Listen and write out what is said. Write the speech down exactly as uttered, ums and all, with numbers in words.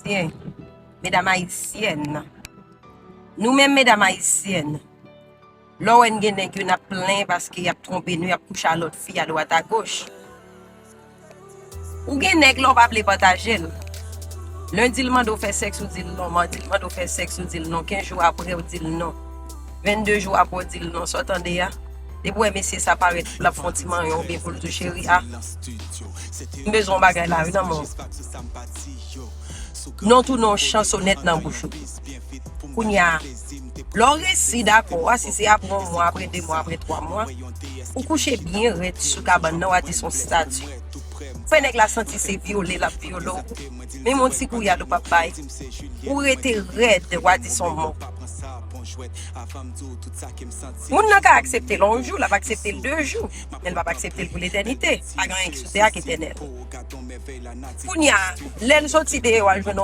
ayisyen, medam ayisyèn, nou menm medam ayisyèn, lè w wè n gen nèg yo n ap plenyen paske y ap twonpe nou, y ap kouche a lòt fi adwat agoch. Ou gen nèg lè w pa vle pataje l. Lendi l mande w fè sèks, ou di l non. Madi l mande w fè sèks, ou di l non. Kenz jou apre, ou di l non. Vennde jou apre, ou di l non. Sa w tande a? Depi w wè mesye sa parèt, l ap fè yon ti manyen oubyen pou l di w, cheri, a, m bezwen yon bagay la wi nan men w. Non, tounen yon chansonèt nan bouch ou. Kounye a, lè w resi dakò a, si se apre yon mwa, apre de mwa, apre twa mwa, ou kouche byen rèd sou kabann nan, w a di se yon stati. Fè nèg la santi se vyole l ap vyole w. Menm yon ti gouyad ou p ap bay. Ou rete rèd, w a di se yon mò. Moun nan ka aksepte l yon jou, l ap aksepte l de jou, men l p ap aksepte l pou letènite. Pa gen anyen ki sou tè a k etènèl. Kounye a, lè l soti deyò al jwenn